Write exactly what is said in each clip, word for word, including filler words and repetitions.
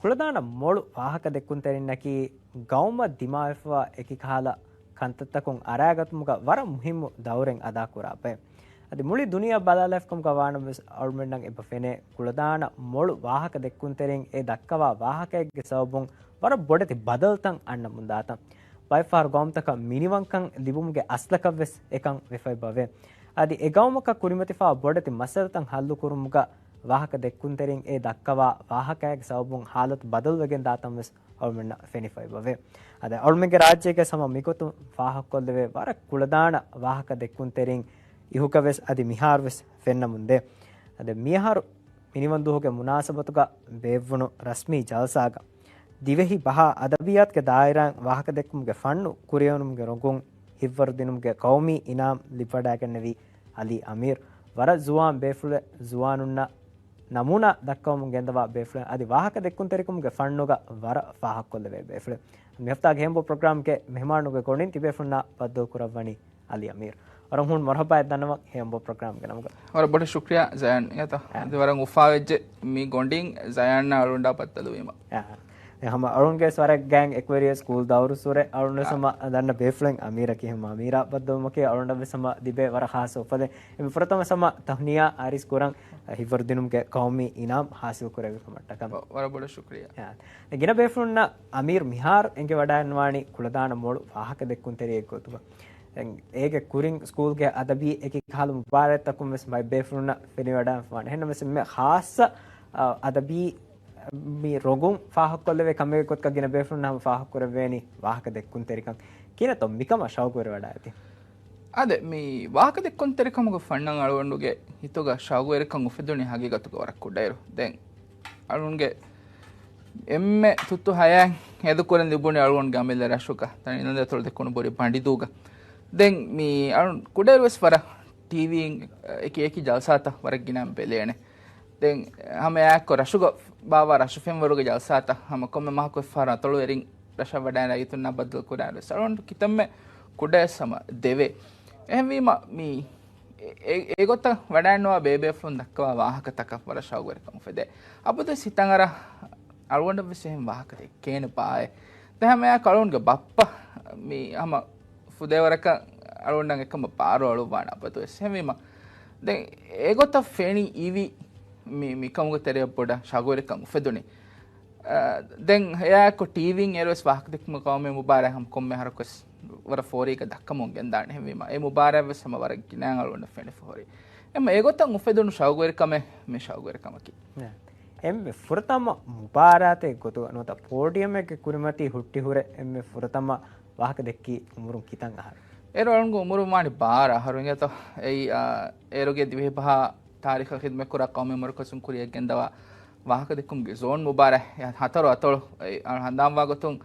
ކުޅަދާނަ މޮޅު ވާހަކަ ދެއްކުންތެރިންނަކީ ގައުމަށް ދިމާވެފަވާ އެކި ކަހަލަ ކަންތައްތަކުން އަރާގަތުމުގަ ވަރަށް މުހިއްމު ދައުރެއް އަދާކުރާ ބައެއް. އަދި މުޅި ދުނިޔެ ބަލާލައިފިކަމުގަ ވާނަމަވެސް އަޅުމެންނަށް އެބަ ފެނޭ ކުޅަދާނަ މޮޅު ވާހަކަ ދެއްކުންތެރިން އެ ދައްކަވާ ވާހަކައެއްގެ ސަބަބުން ވަރަށް ބޮޑެތި ބަދަލުތައް އަންނަމުންދާތަން. ބައެއްފަހަރު ގައުމުތަކަށް މިނިވަންކަން ލިބުމުގެ އަސްލަކަށްވެސް އެކަން ވެފައިބަވޭ. އަދި އެ ގައުމަކަށް ކުރިމަތިފާ ބޮޑެތި މައްސަލަތައް ހައްލުކުރުމުގަ ވާހަކަ ދެއްކުންތެރިން އެ ދައްކަވާ ވާހަކައިގެ ސަބަބުން ހާލަތު ބަދަލުވެގެން ދާތަން ވެސް އަޅުމެންނަށް ފެނިފައިބަވޭ. އަދި އަޅުމެންގެ ރާއްޖޭގެ ހަމަ މިގޮތުން ފާހަގަކޮށްލެވޭ ވަރަށް ކުޅަދާނަ ވާހަކަ ދެއްކުންތެރިން އިހުގަވެސް އަދި މިހާރުވެސް ފެންނަމުންދޭ. އަދި މިއަހަރު މިނިވަންދުވަހުގެ މުނާސަބަތުގަ ބޭއްވުނު ރަސްމީ ޖަލްސާގަ ދިވެހި ބަހާ އަދަބިއްޔާތުގެ ދާއިރާއިން ވާހަކަދެއްކުމުގެ ފަންނު ކުރިއެރުމުގެ ރޮނގުން ހިތްވަރުދިނުމުގެ ޤައުމީ އިނާމް ލިބިވަޑައިގެންނެވީ އަލީ އަމީރު. ވަރަށް ޒުވާން ބޭފުޅެއް، ޒުވާނުންނަށް ނަމޫނާ ދައްކަވަމުން ގެންދަވާ ބޭފުޅެއް. އަދި ވާހަކަ ދެއްކުންތެރިކަމުގެ ފަންނުގަ ވަރަށް ފާހަގަކޮށްލެވޭ ބޭފުޅެއް. މި ހަފްތާގެ ހޭނބޯ ޕްރޮގްރާމްގެ މެހެމާނުގެ ގޮނޑިން ތިބޭފުޅުންނާ ބައްދަލުކުރައްވަނީ އަލީ އަމީރު. ވަރަށް ހޫނު މަރުހަބާއެއް ދަންނަވަން ހޭނބޯ ޕްރޮގްރާމްގެ ނަމުގަ. ވަރަށް ބޮޑަށް ޝުކްރިޔާ ޒަޔާން. އެތަ؟ އާ. އަދި ވަރަށް އުފާވެއްޖެ މި ގޮނޑިން ޒަޔާން އަޅުންޑާ ބައްދަލުވީމަ. އާ. އެ ހަމަ އަޅުންގެ ވަރަށް ގާތް އެކުވެރިޔާ ސްކޫލް ދައުރު ސުރެ އަޅުން ވެސް އާ. ހަމަ ދަންނަ ބޭފުޅެއް އަމީރަކީ ހަމަ އަމީރާ ބައްދަލުވުމަކީ އަޅުންނަށް ވެސް ހަމަ ލިބޭ ވަރަށް ޚާއްސަ އުފަލެއް. އެންމެ ފުރަތަމަ ހަމަ ތަހުނިޔާ އަރިސް ކުރަން ހިތްވަރުދިނުމުގެ ޤައުމީ އިނާމް ހާސިލް ކުރެއްވި ކަމަށްޓަކަ. ވަ-، ވަރަށް ބޮޑަށް ޝުކްރިޔާ. އާ. ގިނަ ބޭފުޅުންނަށް އަމީރު މިހާރު އެނގިވަޑައިގަންނަވާނީ ކުޅަދާނަ މޮޅު ވާހަކަ ދެއްކުންތެރިއެއް ގޮތުގަ. ދެން އޭގެ ކުރިން ސްކޫލްގެ އަދަބީ އެކި ކަހަލަ މުބާރާތްތަކުން ވެސް ބައެއް ބޭފުޅުންނަށް ފެނިވަޑައިގަންނަވާނެ. އެހެންނަމަވެސް އެންމެ ޚާއްޞަ، އަ، އަދަބީ މި ރޮނގުން ފާހަގަކޮށްލެވޭ ކަމެއްގެ ގޮތުގަ ގިނަ ބޭފުޅުންނަށް ހަމަ ފާހަގަކުރެވޭނީ ވާހަކަ ދެއްކުންތެރިކަން. ކިހިނެއްތޯ މިކަމަށް ޝައުގުވެރިވަޑައިގަތީ؟ އާދެ، މި ވާހަކަ ދެއްކުންތެރިކަމުގެ ފަންނަށް އަޅުގަނޑުގެ ހިތުގަ ޝައުގުވެރިކަން އުފެދުނީ ހަގީގަތުގަ ވަރަށް ކުޑައިރު. ދެން އަޅުންގެ އެންމެ ތުއްތު ހަޔާތް ހޭދަކުރަން ލިބުނީ އަޅުގަނޑުގެ އަމިއްލަ ރަށުގަ، ދަނީ އިލަނދަ އަތޮޅު ދެކުނު ބުރި ބަނޑިދޫގަ. ދެން މި އަޅުން ކުޑައިރުވެސް ވަރަށް ޓީވީއިން އެކި އެކި ޖަލްސާތައް ވަރަށް ގިނައިން ބެލޭނެ. ދެން ހަމަ އެއާއެއްކޮށް ރަށުގަ ބާއްވާ ރަށު ފެންވަރުގެ ޖަލްސާތައް ހަމަ ކޮންމެ މަހަކު އެއްފަހަރު އަތޮޅުވެރިން ރަށަށް ވަޑައިގެން ރައްޔިތުންނާ ބައްދަލު ކުރާނެ ވެސް އަޅުގަނޑު ކިތަންމެ ކުޑައެއް ހަމަ ދެވޭ. އެހެންވީމަ މި އެ-، އެ-، އެގޮތަށް ވަޑައިގަންނަވާ ބޭބޭފުޅުން ދައްކަވާ ވާހަކަތަކަށް ވަރަށް ޝައުގުވެރިކަން އުފެދޭ. އަބަދުވެސް ހިތަށް އަރާ އަޅުގަނޑަށްވެސް އެހެން ވާހަކަ ދެއްކޭނެ ބާއޭ. ދެން ހަމަ އެއާއެކު އަޅުގަނޑުގެ ބައްޕަ މި ހަމަ ފުދޭވަރަކަށް އަޅުގަނޑަށް އެކަމަށް ބާރު އަޅުއްވާނެ އަބަދުވެސް. އެހެންވީމަ ދެން އެގޮތަށް ފެނި އިވި މި، މިކަމުގެ ތެރެއަށް ބޮޑަށް ޝައުގުވެރިކަން އުފެދުނީ. އަ، ދެން އެއާއެކު ޓީވީއިން އޭރުވެސް ވާހަކަދެއްކުމުގެ ޤައުމީ މުބާރާތް ހަމަ ކޮންމެ އަހަރަކުވެސް ވަރަށް ފޯރީގަ ދައްކަމުން ގެންދާނެ. އެހެންވީމަ އެ މުބާރާތްވެސް ހަމަ ވަރަށް ގިނައިން އަޅުގަނޑަށް ފެނިފަ ހުރި. އެމަ އެގޮތަށް އުފެދުނު ޝައުގުވެރިކަމެއް މި ޝައުގުވެރިކަމަކީ. އެންމެ ފުރަތަމަ މުބާރާތެއް ގޮތުގަ ނުވަތަ ޕޯޑިއަމެއްގެ ކުރިމަތީ ހުއްޓިހުރެ އެންމެ ފުރަތަމަ ވާހަކަ ދެއްކީ އުމުރުން ކިތަން އަހަރު؟ އޭރު އަޅުންގެ އުމުރުން ވާނީ ބާރަ އަހަރު އިނގޭތޯ. އެއީ، އާ، އޭރުގެ ދިވެހިބަހާ ތާރީޚަށް ޚިދުމަތްކުރާ ޤައުމީ މަރުކަޒުން ކުރިއަށް ގެންދަވާ ވާހަކަދެއްކުމުގެ ޒޯން މުބާރާތް ހަތަރު އަތޮޅު، އެ، އަޅު ހަނދާންވާ ގޮތުން،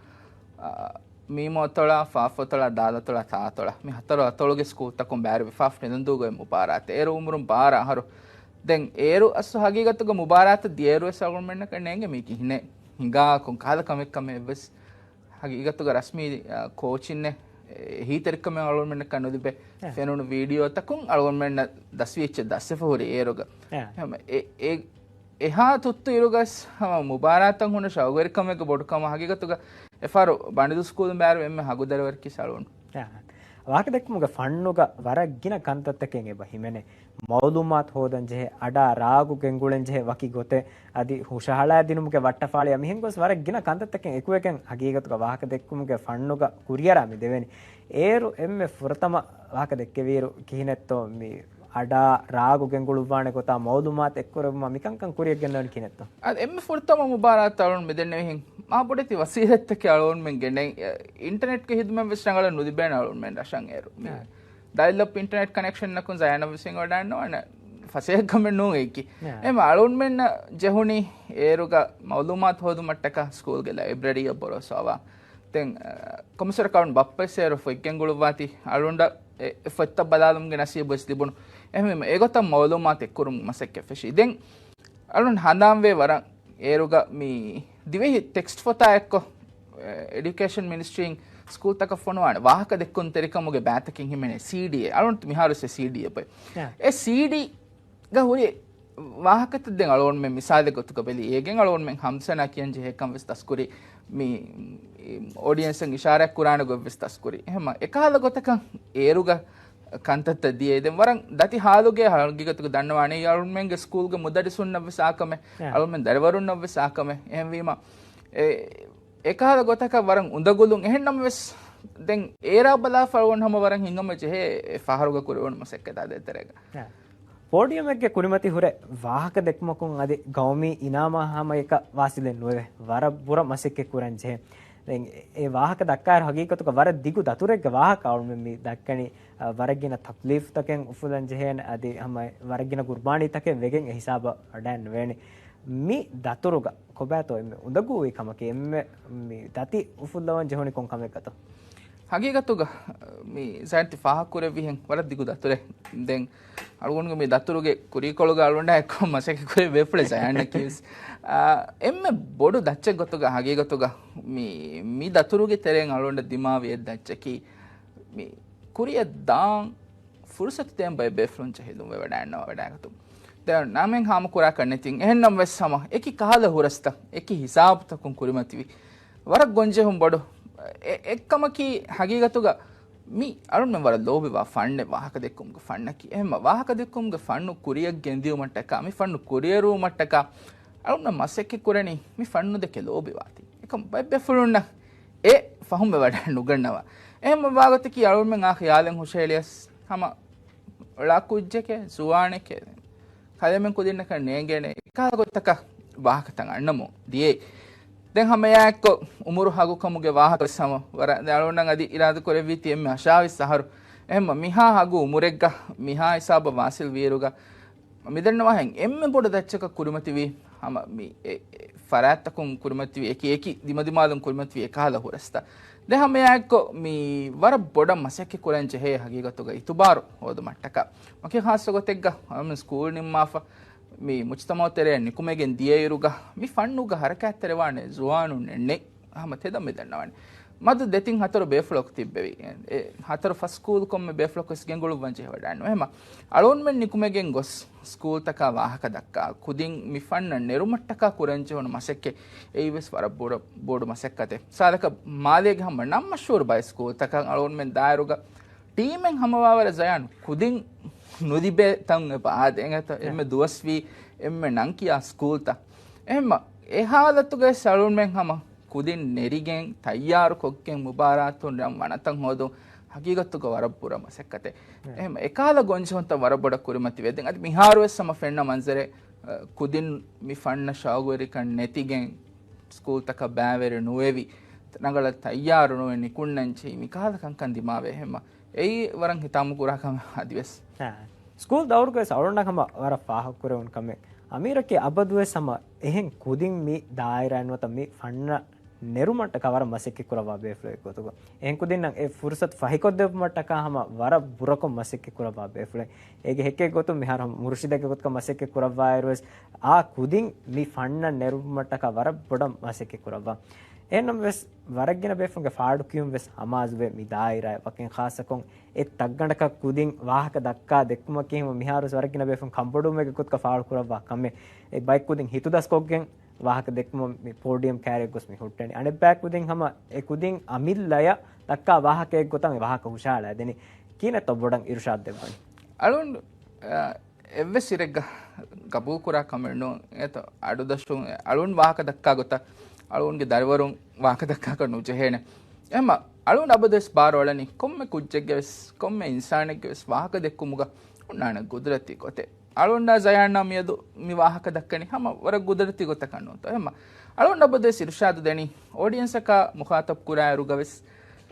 އާ، މީމު އަތޮޅާ، ފާފު އަތޮޅާ، ދާލު އަތޮޅާ، ތާ އަތޮޅާ، މި ހަތަރު އަތޮޅުގެ ސްކޫލްތަކުން ބައިވެރިވެފާފަ ނިލަންދޫގައި މުބާރާތެއް. އޭރު އުމުރުން ބާރަ އަހަރު. ދެން އޭރު އަސްލު ހަގީގަތުގަ މުބާރާތަށް ދިޔައިރުވެސް އަޅުގަނޑުމެންނަކަށް ނޭނގެ މީ ކިހިނެއް ހިނގާކޮން ކަހަލަ ކަމެއް ކަމެއް ވެސް. ހަގީގަތުގަ ރަސްމީ، އާ، ކޯޗިންނެއް، އެ، އެހީތެރިކަމެއް އަޅުގަނޑުމެންނަކަށް ނުލިބޭ. އެ. ފެނުނު ވީޑިއޯތަކުން އަޅުގަނޑުމެންނަށް ދަސްވިއްޗެއް ދަސްވެފަ ހުރި އޭރުގަ. އެ. ހަމަ އެ، އެ، އެހާ ތުއްތު އިރުގަސް ހަމަ މުބާރާތަށް ހުންނަ ޝައުގުވެރިކަމެއްގެ ބޮޑުކަމަށް ހަގީގަތުގަ އެފަހަރު ބަނޑިދޫ ސްކޫލުން ބައިވެރި އެންމެ ހަގު ދަރިވަރަކީ އަޅުގަނޑު. އެ. ވާހަކަދެއްކުމުގެ ފަންނުގަ ވަރަށް ގިނަ ކަންތައްތަކެއް އެބަ ހިމެނޭ. މައުލޫމާތު ހޯދަން ޖެހޭ، އަޑާ ރާގު ގެންގުޅެން ޖެހޭ ވަކި ގޮތެއް، އަދި ހުށަހަޅާދިނުމުގެ ވައްޓަފާޅިއާ މިހެން ގޮސް ވަރަށް ގިނަ ކަންތައްތަކެއް އެކުވެގެން ހަގީގަތުގަ ވާހަކަ ދެއްކުމުގެ ފަންނުގަ ކުރިއަރާ މި ދެވޭނީ. އޭރު އެންމެ ފުރަތަމަ ވާހަކަ ދެއްކެވިއިރު ކިހިނެއްތޯ މި އަޑާ ރާގު ގެންގުޅުއްވާނެ ގޮތާ މައުލޫމާތު އެއްކުރެއްވުމާ މިކަންކަން ކުރިއަށް ގެންދަވަނީ ކިހިނެއްތޯ؟ އަދި އެންމެ ފުރަތަމަ މުބާރާތަށް އަޅުން މިދެންނެވިހެން މާ ބޮޑެތި ވަސީލަތްތަކެއް އަޅުގަނޑުމެން ގެނައި، އިންޓަނެޓްގެ ހިދުމަތް ވެސް ރަނގަޅަށް ނުލިބޭނެ އަޅުންމެން ރަށަށް އޭރު. މި އާ. ޑައިލް އަޕް އިންޓަނެޓް ކަނެކްޝަންއަކުން ޒަޔާނަށް ވެސް އެނގިވަޑައިގަންނަވާނެ ފަސޭހަ ކަމެއް ނޫން އެއީކީ. އާ. އެމަ އަޅުންމެންނަށް ޖެހުނީ އޭރުގަ މައުލޫމާތު ހޯދުމަށްޓަކާ ސްކޫލްގެ ލައިބްރަރީއަށް ބޮރޯސާވާ. ދެން، އަ، ކޮމިސަރ ކައުން ބައްޕަ ވެސް އޭރު ފޮތްގެންގުޅުއްވާތީ އަޅުންޑަށް އެ، އެ ފޮތްތައް ބަލާލުމުގެ ނަސީބު ވެސް ލިބުނު. އެހެންވީމަ އެގޮތަށް މައުލޫމާތު އެއްކުރުމުގެ މަސައްކަތް ފެށީ. ދެން އަޅުން ހަނދާންވޭ ވަރަށް އޭރުގަ މި ދިވެހި ޓެކްސްޓް ފޮތާ އެއްކޮށް، އެ، އެޑިއުކޭޝަން މިނިސްޓްރީން ސްކޫލްތަކަށް ފޮނުވާނެ ވާހަކަ ދެއްކުންތެރިކަމުގެ ބައިތަކެއް ހިމެނޭ ސީޑީއެއް. އަޅުން މިހާރު ސީޑީއެއް ބޮއެ. އެ ސީޑީގަ ހުރި ވާހަކަތައް ދެން އަޅުގަނޑުމެން މިސާލެއް ގޮތުގަ ބެލި. އޭގެން އަޅުގަނޑުމެން ހަމްސަނާ ކިޔަން ޖެހޭކަން ވެސް ދަސްކުރި، މި އޮޑިއެންސަށް އިޝާރާތް ކުރާނެ ގޮތް ވެސް ދަސްކުރި. އެހެމަ އެކަހަލަ ގޮތަކަށް އޭރުގަ ކަންތައްތައް ދިޔައީ. ދެން ވަރަށް ދަތި ހާލުގެ ހަގީގަތުގަ ދަންނަވާނެ އަޅުމެންގެ ސްކޫލްގެ މުދައްރިސުންނަށް ވެސް އާކަމެއް، އަޅުމެން ދަރިވަރުންނަށް ވެސް އާކަމެއް. އެހެންވީމަ އެ އެކަހަލަ ގޮތަކަށް ވަރަށް އުނދަގުލުން. އެހެން ނަމަވެސް، ދެން އޭރާ ބަލާފަ އަޅުގަނޑު ހަމަ ވަރަށް ހިތްހަމަ ޖެހޭ އެ ފަހަރުގަ ކުރެވުނު މަސައްކަތާ ދޭތެރޭގަ. ޕޯޑިއަމެއްގެ ކުރިމަތި ހުރެ ވާހަކަ ދެއްކުމަކުން އަދި ގައުމީ އިނާމާ ހަމަޔަކަށް ވާސިލެއް ނުވެވޭ. ވަރަށް ބުރަ މަސައްކަތް ކުރަން ޖެހޭ. ދެން އެ ވާހަކަ ދައްކާއިރު ހަގީގަތުގަ ވަރަށް ދިގު ދަތުރެއްގެ ވާހަކަ އަޅުމެން މި ދައްކަނީ. އަ، ވަރަށް ގިނަ ތަކްލީފްތަކެއް އުފުލަން ޖެހޭނެ އަދި ހަމަ ވަރަށް ގިނަ ގުރުބާނީތަކެއް ވެގެން އެ ހިސާބަށް ވަޑައެއް ނުވޭނެ. މި ދަތުރުގަ ކޮބާތޯ އެންމެ އުނދަގޫވި ކަމަކީ، އެންމެ މި ދަތި އުފުއްލަވަން ޖެހުނީ ކޮން ކަމެއްގަތޯ؟ ހަގީގަތުގަ މި ޒައިންތި ފާހަގަކުރެއްވިހެން ވަރަށް ދިގު ދަތުރެއް. ދެން އަޅުގަނޑުގެ މި ދަތުރުގެ ކުރީކޮޅުގަ އަޅުގަނޑާ އެއްކޮށް މަސައްކަތް ކުރެ ބޭފުޅެއް ޒަޔާންއަކީ ވެސް. އާ، އެންމެ ބޮޑު ދައްޗެއް ގޮތުގަ ހަގީގަތުގަ މި، މި ދަތުރުގެ ތެރެއިން އަޅުގަނޑަށް ދިމާވި އެއް ދައްޗަކީ، މި ކުރިއަށް ދާން ފުރުސަތު ދޭން ބައެއް ބޭފުޅުން ޖެހިލުންވެ ވަޑައިގަތުން. ދެން ނަމެއް ހާމަކުރާކަށް ނެތިން. އެހެންނަމަވެސް ހަމަ އެކި ކަހަލަ ހުރަސްތައް، އެކި ހިސާބުތަކުން ކުރިމަތިވި ވަރަށް ގޮންޖެހުން ބޮޑު އެ-، އެއްކަމަކީ ހަގީގަތުގަ މި އަޅުންމެން ވަރަށް ލޯބިވާ ފަންނެއް ވާހަކަ ދެއްކުމުގެ ފަންނަކީ. އެހެންމަ ވާހަކަ ދެއްކުމުގެ ފަންނު ކުރިއަށް ގެންދިއުމަށްޓަކާ، މި ފަންނު ކުރިއެރުވުމަށްޓަކާ އަޅުންނަށް މަސައްކަތް ކުރަނީ މި ފަންނު ދެކެ ލޯބިވާތީ. އެކަމް ބައެއް ބޭފުޅުންނަށް އެ ފަހުމް ވެވަޑައެއް ނުގަންނަވާ. އެހެން ވާގޮތަކީ އަޅުންމެން އާ ޚިޔާލެއް ހުށަހެޅިޔަސް ހަމަ ޅަ ކުއްޖެކޭ، ޒުވާނެކޭ، ކަލޭމެން ކުދިންނަކަށް ނޭނގޭނެ އެކަހަލަ ގޮތަކަށް ވާހަކަތައް އަންނަމުން ދިޔައީ. ދެން ހަމައެއާއެއްކޮށް އުމުރު ހަގުކަމުގެ ވާހަކަ ވެސް ހަމަ ވަރަށް ދެ އަޅުންނަށް އަދި އިރާދަ ކުރެއްވީތީ އެންމެ އަށާވީސް އަހަރު. އެހެންމަ މިހާ ހަގު އުމުރެއްގަ މިހާ ހިސާބަށް ވާސިލް ވިއިރުގަ މިދަންނަވާހެން އެންމެ ބޮޑު ދައްޗަކަށް ކުރިމަތިވީ ހަމަ މި އެ، އެ ފަރާތްތަކުން ކުރިމަތިވީ އެކި އެކި ދިމަދިމާލުން ކުރިމަތިވީ އެކަހަލަ ހުރަސްތައް. ދެން ހަމައެއާއެއްކޮށް މި ވަރަށް ބޮޑަށް މަސައްކަތް ކުރަން ޖެހޭ ހަގީގަތުގަ އިތުބާރު ހޯދުމަށްޓަކާ. ވަކި ޚާއްޞަ ގޮތެއްގަ އަޅުމެން ސްކޫލް ނިންމާފަ މި މުޖްތަމަޢު ތެރެއަށް ނިކުމެގެން ދިޔައިރުގަ މި ފަންނުގަ ހަރަކާތްތެރިވާނެ ޒުވާނުންނެއް ނެތް. ހަމަ ތެދަށް މި ދަންނަވަނީ. މަދު ދެތިން ހަތަރު ބޭފުޅަކު ތިއްބެވި. އެ ހަތަރު ފަސް ސްކޫލް ކޮންމެ ބޭފުޅަކު ވެސް ގެންގުޅުއްވަން ޖެހިވަޑައިނު. އެހެމަ އަޅުންމެން ނިކުމެގެން ގޮސް ސްކޫލްތަކާ ވާހަކަ ދައްކާ، ކުދިން މި ފަންނަށް ނެރުމަށްޓަކާ ކުރަން ޖެހުނު މަސައްކަތް އެއީ ވެސް ވަރަށް ބޮޑު، ބޮޑު މަސައްކަތެއް. ސާދަކަށް މާލޭގެ ހަމަ ނަން މަޝްހޫރު ބައެއް ސްކޫލްތަކަށް އަޅުންމެން ދާއިރުގަ ޓީމެއް ހަމަވާވަރަށް ޒަޔާން ކުދިން ނުލިބޭ ތަން އެބަ އާދެ. އެނގޭތަ؟ އެންމެ ދުވަސްވީ، އެންމެ ނަންކިޔާ ސްކޫލްތައް. އެހެމަ އެ ހާލަތުގައި އަޅުންމެން ހަމަ ކުދިން ނެރިގެން، ތައްޔާރު ކޮށްގެން، މުބާރާތުން ރަން ވަނަތައް ހޯދުން ހަގީގަތުގަ ވަރަށް ބުރަ މަސައްކަތެއް. އެހެމަ އެކާލަ ގޮންޖެހުންތައް ވަރަށް ބޮޑަށް ކުރިމަތިވޭ. ދެން އަދި މިހާރުވެސް ހަމަ ފެންނަ މަންޒަރެއް، އަ، ކުދިން މި ފަންނަށް ޝައުގުވެރިކަން ނެތިގެން، ސްކޫލްތަކަށް ބައިވެރި ނުވެވި، ރަނގަޅަށް ތައްޔާރު ނުވެ ނިކުންނަން ޖެހި މިކާލަ ކަންކަން ދިމާވޭ. އެހެމަ އެއީ ވަރަށް ހިތާމަކުރާ ކަމެއް އަދިވެސް. އާ. ސްކޫލް ދައުރުގަވެސް އަޅުންނަށް ހަމަ ވަރަށް ފާހަގަކުރެވުނު ކަމެއް. އަމީރަކީ އަބަދުވެސް ހަމަ އެހެން ކުދިން މި ދާއިރާ ނުވަތަ މި ފަންނަށް ނެރުމަށްޓަކާ ވަރަށް މަސައްކަތް ކުރައްވާ ބޭފުޅެއް ގޮތުގަ. އެހެން ކުދިންނަށް އެ ފުރުސަތު ފަހިކޮށްދެއްވުމަށްޓަކާ ހަމަ ވަރަށް ބުރަކޮށް މަސައްކަތް ކުރައްވާ ބޭފުޅެއް. އޭގެ ހެއްކެއް ގޮތުން މިހާރު ހަމަ މުރުޝިދެއްގެ ގޮތުގަ މަސައްކަތް ކުރައްވާއިރުވެސް އާ ކުދިން މި ފަންނަށް ނެރުމަށްޓަކާ ވަރަށް ބޮޑަށް މަސައްކަތް ކުރައްވާ. އެހެންނަމަވެސް، ވަރަށްގިނަ ބޭފުޅުންގެ ފާޑުކިޔުން ވެސް ހަމާޒުވޭ މި ދާއިރާއެއް. ވަކިން ޚާއްޞަކޮށް އެ ތައްގަނޑަކަށް ކުދިން ވާހަކަ ދައްކާ ދެއްކުމަކީ ހަމަ މިހާރުވެސް ވަރަށްގިނަ ބޭފުޅުން ކަންބޮޑުވުމެއްގެ ގޮތުގަ ފާޅު ކުރައްވާ ކަމެއް. އެ ބައެއް ކުދިން ހިތުދަސްކޮށްގެން ވާހަކަ ދެއްކުމަށް މި ޕޯޑިއަމް ކާރިއަށް ގޮސް މި ހުއްޓެނީ. އަނެއްބައި ކުދިން ހަމަ އެ ކުދިން އަމިއްލަޔަށް ދައްކާ ވާހަކައެއް ގޮތަށް މި ވާހަކަ ހުށަހަޅައިދެނީ. ކިހިނެއްތޯ ބޮޑަށް އިރުޝާދު ދެއްވަނީ؟ އަޅުން، އަ، އެއްވެސް އިރެއްގަ ގަބޫލުކުރާ ކަމެއް ނޫން. އެތަ އަޑުދަށުން އަޅުން ވާހަކަ ދައްކާ ގޮތަށް އަޅުންގެ ދަރިވަރުން ވާހަކަ ދައްކާކަށް ނުޖެހޭނެ. އެހެމަ އަޅުން އަބަދުވެސް ބާރުއަޅަނީ ކޮންމެ ކުއްޖެއްގެ ވެސް، ކޮންމެ އިންސާނެއްގެ ވެސް ވާހަކަ ދެއްކުމުގަ އޮންނާނެ ގުދުރަތީ ގޮތެއް. އަޅުންނާ ޒަޔާންނާ މިއަދު މި ވާހަކަ ދައްކަނީ ހަމަ ވަރަށް ގުދުރަތީ ގޮތަކަށް ނޫންތޯ؟ އެހެމަ އަޅުން އަބަދުވެސް އިރުޝާދު ދެނީ އޯޑިއެންސަކާ މުޚާތަބް ކުރާއިރުގަ ވެސް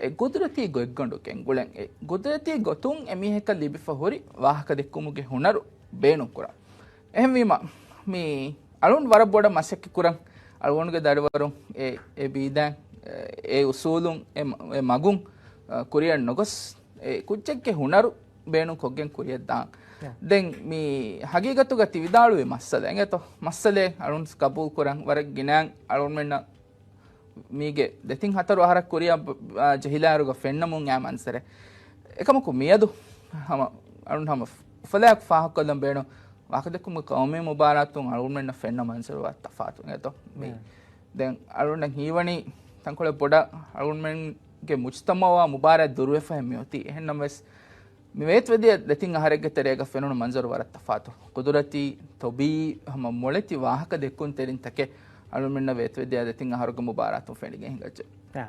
އެ ގުދުރަތީ ގޮތްގަނޑު ގެންގުޅެން، އެ ގުދުރަތީ ގޮތުން އެމީހަކަށް ލިބިފަ ހުރި ވާހަކަ ދެއްކުމުގެ ހުނަރު ބޭނުންކުރަން. އެހެންވީމަ، މި އަޅުން ވަރަށް ބޮޑަށް މަސައްކަތް ކުރަން، އަޅުގަނޑުގެ ދަރިވަރުން އެ، އެ ބީދައިން، އެ އުސޫލުން، އެ މަ-، އެ މަގުން، އަ، ކުރިއަށް ނުގޮސް، އެ ކުއްޖެއްގެ ހުނަރު ބޭނުން ކޮށްގެން ކުރިއަށް ދާން. ދެން މި ހަގީގަތުގަ ތި ވިދާޅުވި މައްސަލަ އެނގޭތޯ؟ މައްސަލައެއް އަޅުން ގަބޫލު ކުރަން ވަރަށް ގިނައިން އަޅުންމެންނަށް މީގެ ދެތިން ހަތަރު އަހަރަށް ކުރިއަށް ބ-، އާ، ޖެހިލާއިރުގަ ފެންނަމުން އާ މަންޒަރެއް. އެކަމަކު މިއަދު ހަމަ، އަޅުން ހަމަ އުފަލާއެކު ފާހަގަކޮށްލަން ބޭނުން. ވާހަކަދެއްކުމުގެ ޤައުމީ މުބާރާތުން އަޅުގަނޑުމެންނަށް ފެންނަ މަންޒަރު ވަރަށް ތަފާތު އިނގޭތޯ. މި ދެން އަޅުގަނޑަށް ހީވަނީ ތަންކޮޅެއް ބޮޑަށް އަޅުގަނޑުމެންގެ މުޖުތަމަޢުއާ މުބާރާތް ދުރުވެފައި މިއޮތީ. އެހެންނަމަވެސް، މި ވޭތުވެދިޔަ ދެތިން އަހަރެއްގެ ތެރޭގަ ފެނުނު މަންޒަރު ވަރަށް ތަފާތު. ޤުދުރަތީ، ޠަބީޢީ، ހަމަ މޮޅެތި ވާހަކަ ދެއްކުންތެރިންތަކެއް އަޅުމެންނަށް ވޭތުވެދިޔަ ދެތިން އަހަރުގެ މުބާރާތުން ފެނިގެން ހިނގައްޖެ. އާ،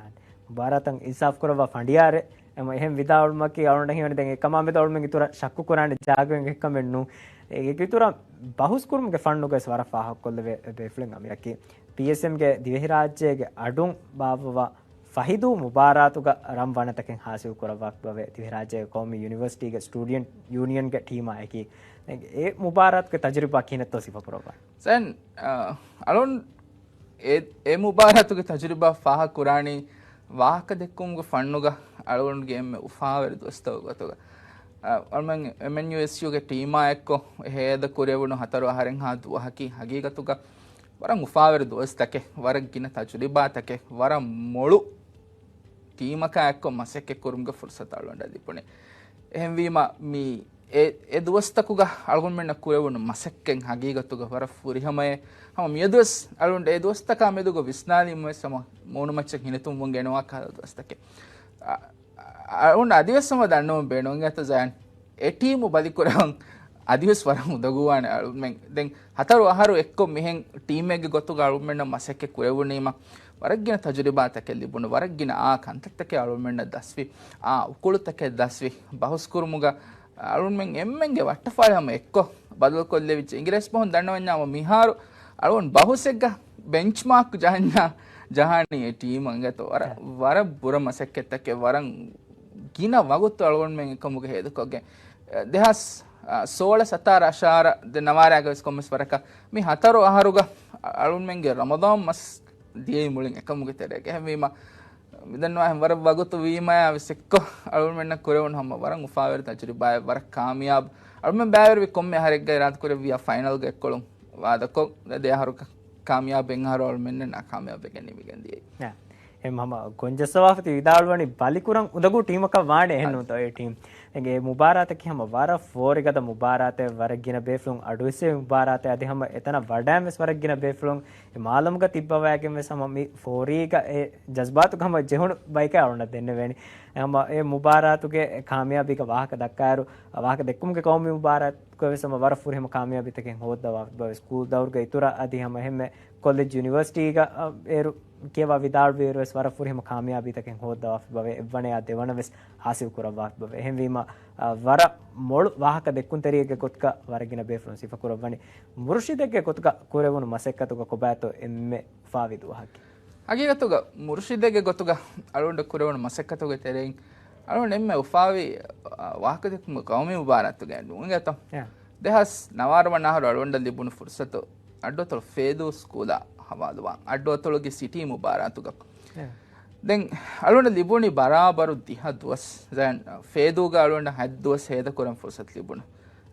މުބާރާތަށް އިންސާފް ކުރައްވާ ފަނޑިޔާރެއް. އެމަ އެހެން ވިދާޅުމަކީ އަޅުގަނޑަށް ހީވަނީ ދެން އެކަމާ މެދު އަޅުމެން އިތުރަށް ޝައްކު ކުރާނެ ޖާގައެއް އެކަމެއް ނޫން. އޭގެ އިތުރަށް ބަހުސް ކުރުމުގެ ފަންނުގައި ވެސް ވަރަށް ފާހަގަކޮށްލެވޭ ބޭފުޅެއް އަމިއްލައަކީ ޕީއެސްއެމްގެ ދިވެހިރާއްޖޭގެ އަޑުން ބާއްވަވާ ފަހިދޫ މުބާރާތުގަ ރަން ވަނަތަކެއް ހާސިލް ކުރައްވާފައިވޭ ދިވެހިރާއްޖޭގެ ޤައުމީ ޔުނިވަރސިޓީގެ ސްޓޫޑިއެންޓް ޔޫނިއަންގެ ޓީމާއެކީ. އެ މުބާރާތުގެ ތަޖުރިބާ ކިހިނެއްތޯ ސިފަކުރައްވާ؟ ސައިން، އަ، އަޅުން އެ، އެ މުބާރާތުގެ ތަޖުރިބާ ފާހަގަ ކުރާނީ ވާހަކަ ދެއްކުމުގެ ފަންނުގަ އަޅުގަނޑުގެ އެންމެ އުފާވެރި ދުވަސްތަކުގެ ގޮތުގަ. އަ، އަޅުމެން އެމްއެންޔޫއެސްޔޫގެ ޓީމާ އެއްކޮށް ހޭދަ ކުރެވުނު ހަތަރު އަހަރެއްހާ ދުވަހަކީ ހަގީގަތުގަ ވަރަށް އުފާވެރި ދުވަސްތަކެއް، ވަރަށް ގިނަ ތަޖުރިބާތަކެއް، ވަރަށް މޮޅު ޓީމަކާ އެއްކޮށް މަސައްކަތް ކުރުމުގެ ފުރުސަތު އަޅުގަނޑަށް ލިބުނީ. އެހެންވީމަ، މި އެ، އެ ދުވަސްތަކުގަ އަޅުގަނޑުމެންނަށް ކުރެވުނު މަސައްކަތް ހަގީގަތުގަ ވަރަށް ފުރިހަމައޭ. ހަމަ މިއަދުވެސް އަޅުގަނޑު އެ ދުވަސްތަކާ މެދުގަ ވިސްނާލީމަވެސް ހަމަ މޫނުމައްޗަށް ހިނިތުންވުން ގެނަވާ ކަހަލަ ދުވަސްތަކެއް. އަ، އަ، އަޅުގަނޑު އަދިވެސް ހަމަ ދަންނަވަން ބޭނުން އެތަ ޒަޔަން. އެ ޓީމު ބަލިކުރަވަން އަދިވެސް ވަރަށް އުނދަގޫވާނެ އަޅުމެން. ދެން ހަތަރު އަހަރު އެއްކޮށް މިހެން ޓީމެއްގެ ގޮތުގަ އަޅުމެންނަށް މަސައްކަތް ކުރެވުނީމަ، ވަރަށް ގިނަ ތަޖުރިބާތަކެއް ލިބުނު، ވަރަށް ގިނަ އާ ކަންތައްތަކެއް އަޅުމެންނަށް ދަސްވި، އާ އުކުޅުތަކެއް ދަސްވި، ބަހުސް ކުރުމުގަ އަޅުމެން އެންމެންގެ ވައްޓަފާޅި ހަމަ އެއްކޮށް ބަދަލުކޮށްލެވިއްޖެ. އިނގިރޭސި ބަހުން ދަންނަވަންޏާ ހަމަ މިހާރު އަޅުގަނޑު ބަހުސެއްގަ ބެންޗްމާކް ޖަހަންޏާ ޖަހާނީ އެ ޓީމު އިނގޭތޯ. ވަރަށް، ވަރަށް ބުރަ މަސައްކަތްތަކެއް، ވަރަށް ގިނަ ވަގުތު އަޅުގަނޑުމެން އެކަމުގަ ހޭދަކޮށްގެން، ދެހާސް ސޯޅަ ސަތާރަ އަށާރަ ދެ ނަވާރާގަ ވެސް ކޮންމެސް ވަރަކަށް މި ހަތަރު އަހަރުގަ އަޅުންމެންގެ ރަމަޟާން މަސް ދިޔައީ މުޅިން އެކަމުގެ ތެރޭގަ. އެހެންވީމަ، މިދަންނަވާ އެހެން ވަރަށް ވަގުތު ވީމަޔާ ވެސް އެއްކޮށް އަޅުންމެންނަށް ކުރެވުނު ހަމަ ވަރަށް އުފާވެރި ތަޖުރިބާއެއް، ވަރަށް ކާމިޔާބު. އަޅުމެން ބައިވެރިވި ކޮންމެ އަހަރެއްގައި އިރާދަކުރެއްވިޔާ ފައިނަލްގަ އެއްކޮޅުން ވާދަކޮށް، ދެ އަހަރު ކާމިޔާބު އެއް އަހަރު އަޅުމެންނަށް ނާކާމިޔާބުވެގެން ނިމިގެން ދިޔައީ. އެ ހަމަ ގޮންޖައްސަވާފަތި ވިދާޅުވަނީ ބަލިކުރަން އުނދަގޫ ޓީމަކަށް ވާނެ އެހެން ނޫންތޯ އެ ޓީމް. އެ މުބާރާތަކީ ހަމަ ވަރަށް ފޯރިގަދަ މުބާރާތެއް، ވަރަށް ގިނަ ބޭފުޅުން އަޑުއިއްސެވި މުބާރާތެއް. އަދި ހަމަ އެތަނަށް ވަޑައިން ވެސް ވަރަށް ގިނަ ބޭފުޅުން އެ މާލަމުގަ ތިއްބަވައިގެން ވެސް ހަމަ މި ފޯރީގަ އެ ޖަޒްބާތުގަ ހަމަ ޖެހުނު ބައެއް އަޅުގަނޑަށް ދެންނެވޭނެ. ހަމަ އެ މުބާރާތުގެ ކާމިޔާބީގަ ވާހަކަ ދައްކާއިރު، ވާހަކަ ދެއްކުމުގެ ޤައުމީ މުބާރާތުގަ ވެސް ހަމަ ވަރަށް ފުރިހަމަ ކާމިޔާބީތަކެއް ހޯއްދަވާފަ ސްކޫލް ދައުރުގެ އިތުރަށް އަދި ހަމަ އެހެންމެ ކޮލެޖް ޔުނިވަރސިޓީގަ، އަ، އޭރު ކިޔަވާ ވިދާޅުވިއިރު ވެސް ވަރަށް ފުރިހަމަ ކާމިޔާބީތަކެއް ހޯއްދަވާފަ އެއްވަނަޔާ ދެވަނަ ވެސް ހާސިލް ކުރައްވާފަ. އެހެންވީމަ، އަ، ވަރަށް މޮޅު ވާހަކަ ދެއްކުންތެރިއެއްގެ ގޮތުގަ ވަރަށް ގިނަ ބޭފުޅުން ސިފަކުރައްވަނީ. މުރުޝިދެއްގެ ގޮތުގަ ކުރެވުނު މަސައްކަތުގަ ކޮބާތޯ އެންމެ އުފާވި ދުވަހަކީ؟ ހަގީގަތުގަ މުރުޝިދެއްގެ ގޮތުގަ އަޅުގަނޑަށް ކުރެވުނު މަސައްކަތުގެ ތެރެއިން އަޅުގަނޑު އެންމެ އުފާވި، އަ، ވާހަކަދެއްކުމުގެ ޤައުމީ މުބާރާތުގައި ނޫން އިނގޭތޯ. އެ. ދެހާސް ނަވާރަ ވަނަ އަހަރު އަޅުގަނޑަށް ލިބުނު ފުރުސަތު އައްޑުއަތޮޅު ފޭދޫ ސްކޫލާ ހަވާލުވާން. އައްޑުއަތޮޅުގެ ސިޓީ މުބާރާތުގަ. އެ. ދެން އަޅުގަނޑަށް ލިބުނީ ބަރާބަރު ދިހަ ދުވަސް. ދެން ފޭދޫގަ އަޅުގަނޑަށް ހަތް ދުވަސް ހޭދަކުރަން ފުރުސަތު ލިބުނު.